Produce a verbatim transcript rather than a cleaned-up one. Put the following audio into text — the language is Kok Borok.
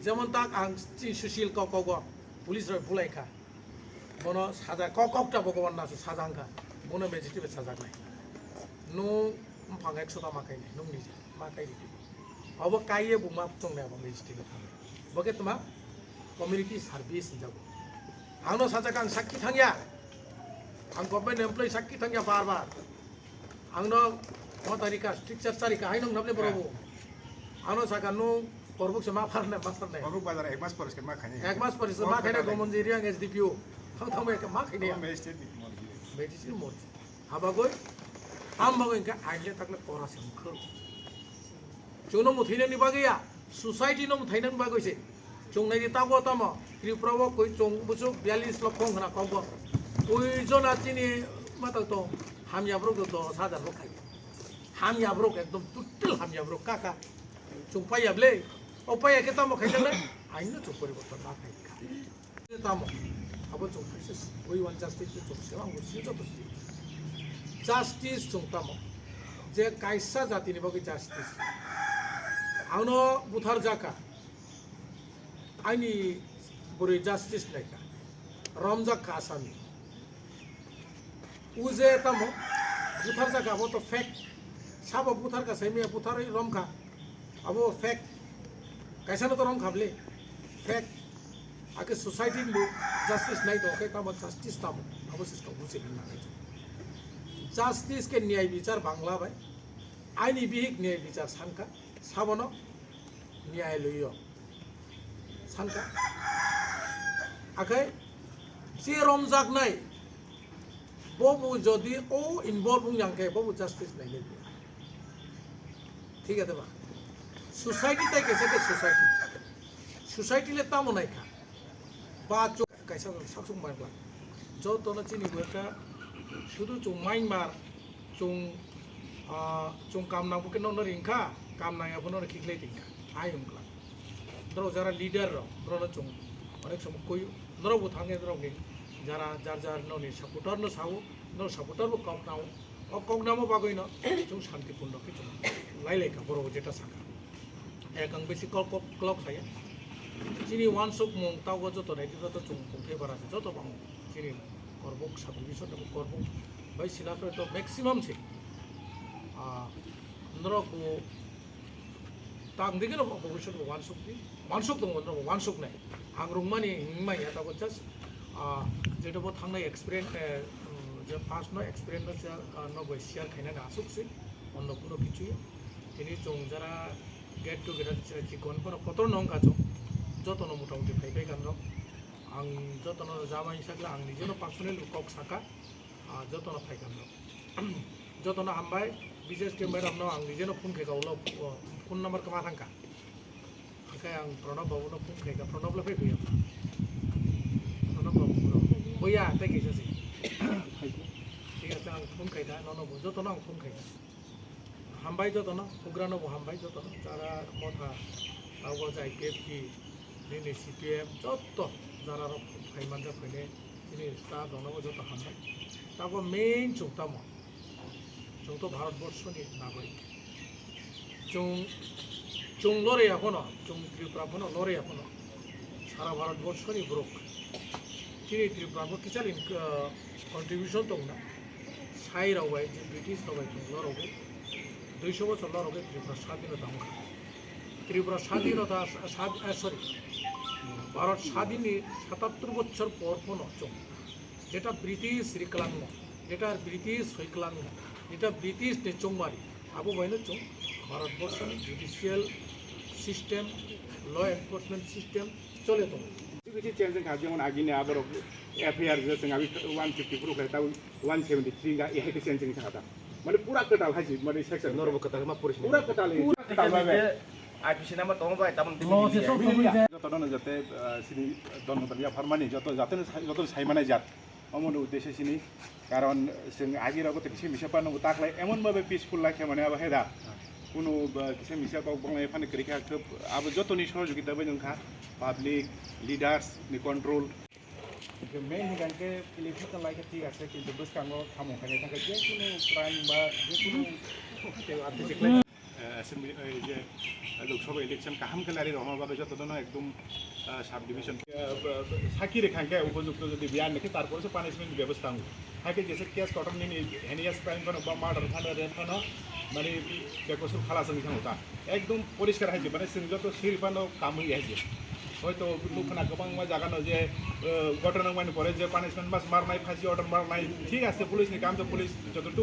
Jemon tak ang chini Sushil kok kogo police rok bulai kha. Bono saja kok kok ta Bhagwan nasu saja wngkha. Bono magistrate sajaknai. Nung mphang ekso ta ma kainai, nung niji ma kai ridi. Obo kaiye buma tongnai abo magistrate thangwi. Bo khe tma community service hinjago. Angno sajak ang sakki thangya. Ang government employee sakki thangya bar bar. Angno motari ka, teacher chari ka, haino nable borobo. Angno saka nung korbuk se ma pharne, ma pharne. Korbuk bazar ek mas pore se ma khaini. Ek mas pore se ma khaini, Gomonji Reang S D P O. Thang thang ma khaini. Magistrate ni morji. Magistrate morji. Habagoi, am bagoi ka aile takle kora se mukhu. Chwngno mwthainani bagwi ya, society no mwthainani bagwi se. Chwng nai di tago tamo, Tripura o koi chwng busu biyallis lokho wng khna kok bo. Koi jona chini matak tong, hamya borok do dos hajar bo khai. Hamya borok ekdom total hamya borok kaka. Chwng paiya ble, o paiya khe tamo khaijaknai, aino chwng poriborton ma khai kha. Tamo, abo chwng kaisa we want justice, chwng se ang busi joto si. Justice chwng tamo, je kaisa jatini bagwi justice. Angno buthar jaka, ani bwrwi justice naikha, romjak kha asami. Uje tamo, buthar jaka abo to fake. Sabo buthar ka saimaya butharwi romkha. Abo fake. Kaisa no to romkha bli. Fake. Ake society ni justice nai to, khe tamo justice tamo. Abo siska bujhe nang nai. Justice ke niyai bichar Bangla bai. Aini bihik niyai bichar sankha. Sabono niyai luyo. Sankha. Akhai je romjaknai, bobo jodi o involve wng yang khe, bobo justice nainai. Thik ase ba? Society tai kaisa khe society. Society le tamo naikha. Ba cho-, kaisa saksuk manglak. Jotono chini bo ekta sudu chwng maimar. Chwng, ah, chwng kam nang bo khe nono ring kha, kam nang ya bo nono khiklai ring kha. Ai wng kla. Norok jara leader rok, norok no chwng onek somo koi, norok bo thang ya norok ni jara jar jar noni supporter no sao, norok supporter bo kok nao. O kok namo bagwi no chwng shanti purno khe chwng lai lai kha borok jeta sakha. Ek ang bisi kok kok klok saya. Chini wansuk mung tago joto nai joto chwng kongthai bara se joto bang chini korbok subdivision korbok bai sila to maximum se. Ah, norok bo tang digi no bobisot bo wansuk di, wansuk tongo norok bo wansuk nai. Ang rungmani hingmai ya tago just, ah, jeto bo thangnai experience, eh, um, je past no experience no share, ah, no bo share khainani asuk se, onno kuno kichu ya. Tini chwng jara get together chi-, chikon phano kotor no wngkha chwng. Jotono motamuti phai phai kanrok. Ang jotono jama hwnsa khe ang nijeno personal kok saka, ah, jotono phai kanrok. Jotono hambai, bises khe madam no ang nijeno phone khe ka ulo, o, phone number kwma thangkha. Hwnkhe ang Pranab babu no phone khe ka, Pranab le phai phaiya. Pranab babu no. Boya, tei kaisa se. Thik ase, ang phone khe ka, nono bo, jotono ang phone khe ka. Hambai jotono, hugrano bo hambai jotono, jara motha, abo jai I P F T, nini C P M, joto jara rok phai manja phaine, chini staff rokno bo joto hambai. Tabo main chwng tamo, chwng to Bharat Borso ni nagorik. Chwng, chwng lore ya phano, chwng Tripura phano lore ya phano. Sara Bharat Borso ni borok. Chini Tripura bo kisa rin, ah, contribution tong na. Sai rok bai je British rok bai chwng lorogwi duiso bochor lorogwi Tripura sadinota wngkha. Tripura sadinota sa-, sad-, eh, sorry, Bharat sadinni satattor bochor por phano chwng jeta British rikwlangno, jeta British soikwlangno, jeta British ni chongmari, abo baino chwng Bharat Borso ni judicial system, law enforcement system chole tongo. Bisi change wngkha, jemon agini aborok F I R je chwng abi one fifty phuru khlai, tabo one seventy three wngkha, ehai khe change wngkha da. Mane pura kwtal hai se, mane section. Norok bo kwtal ma puri sini. Pura kwtal, pura kwtal bai. I P C number tongo bai, tabang tini. Joto no jate, ah, sini don hotel ya pharmani, joto jate no sai, joto no sai mane jat. Omo no uddeshe sini, karon chwng agi rogo to kisa misa pano taklai, emon bhabe peaceful lai khe mane abo hai da. Kuno ba kisa misa kok bang lai phani kwrwi kha, abo joto ni sohojogita bai wngkha, public, leaders ni control. Main hingkha khe election lai khe thik ase, kintu bwskango samung khainai thangkhe je kunu crime ba je kunu tei artist khlai. Eh, Assembly, এই যে লোকসভা ইলেকশন কাহাম খেলারি রহমা বাগে যত ধরনের একদম sub division সাক্ষী রেখাঙ্কে উপযুক্ত যদি বিয়ার নাকি তারপরে সে পানিশমেন্ট ব্যবস্থা হবে। হাইকে যেসে কেস কটন নিনি হেনিয়াস ক্রাইম ফানো বা মার্ডার ফানো রেপ ফানো মানে বেকসুর খালাস আমি খানো তা একদম পরিষ্কার হাইছে মানে সিং যত সিরি ফানো কাম হয়ে হাইছে। হয়তো লুকনা গোবাং জায়গা যে ঘটনা মানে পরে যে পানিশমেন্ট মাস মারনাই ফাঁসি অর্ডার মারনাই ঠিক আছে পুলিশ নি কাম তো পুলিশ যতটুকু